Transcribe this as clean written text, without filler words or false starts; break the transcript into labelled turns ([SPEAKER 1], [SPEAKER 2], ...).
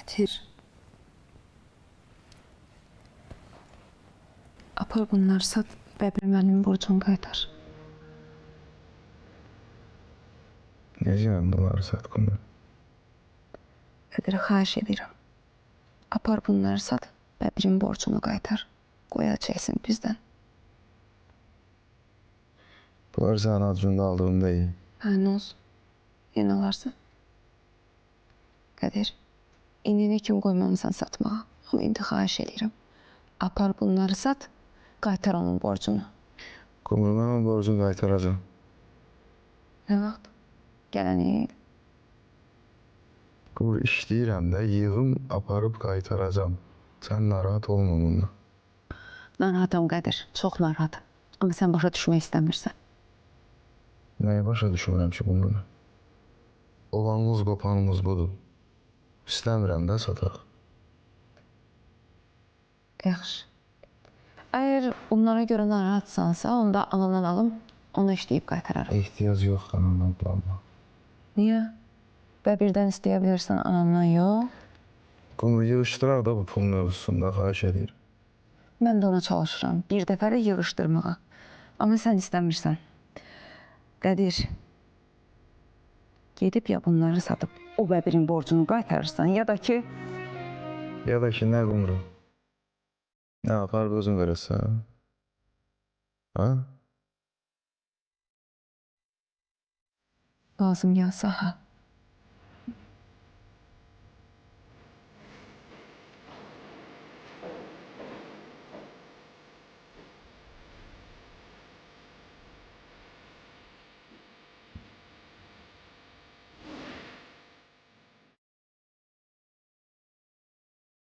[SPEAKER 1] Qədir. Apar bunları sat, Bəbir müəllimin borcunu qaytar.
[SPEAKER 2] Necə yəni bunları sat Qumru?
[SPEAKER 1] Qədir, xahiş edirəm. Apar bunları sat, Bəbirin borcunu qaytar. Qoy əl çəksin bizdən.
[SPEAKER 2] Bunlar sənin ad günündə aldığım deyil.
[SPEAKER 1] Hə, nə olsun? Yenə alarsan. Qədir, indiyənə kim qoymamısan satmağa? Amma indi xahiş edirəm. Apar bunları sat, qaytar onun borcunu.
[SPEAKER 2] Qumru, mən onun borcunu qaytaracağam.
[SPEAKER 1] Nə vaxt? Gələn il.
[SPEAKER 2] Qumru, işləyirəm də, yığım aparıb qaytaracağam. Sən narahat olma bundan.
[SPEAKER 1] Narahatam Qədir, çox narahatam. Amma sən başa düşmək istəmirsən.
[SPEAKER 2] Nəyi başa düşmürəm ki, Qumru? Olanımız qopanımız budur. İstəmirəm də sataq.
[SPEAKER 1] Yaxşı. Əgər bunlara görə narahatsansa, onda anandan alım, onu işləyib qaytararam.
[SPEAKER 2] Ehtiyac yoxdur anamdan planla.
[SPEAKER 1] Niyə? Bəbirdən istəyə bilirsən, anamdan yox.
[SPEAKER 2] Qumru, yığışdıraq da bu pul mövzusunda, xahiş edirəm.
[SPEAKER 1] Mən də ona çalışıram, bir dəfəlik yığışdırmağa. Amma sən istəmirsən. Qədir, gedib ya bunları satıb o Bəbirin borcunu qaytarırsan, ya da ki...
[SPEAKER 2] Ya da ki, nə Qumru? Nə, aparıb özün verəsən? Ha?
[SPEAKER 1] Lazım gəlsə, ha.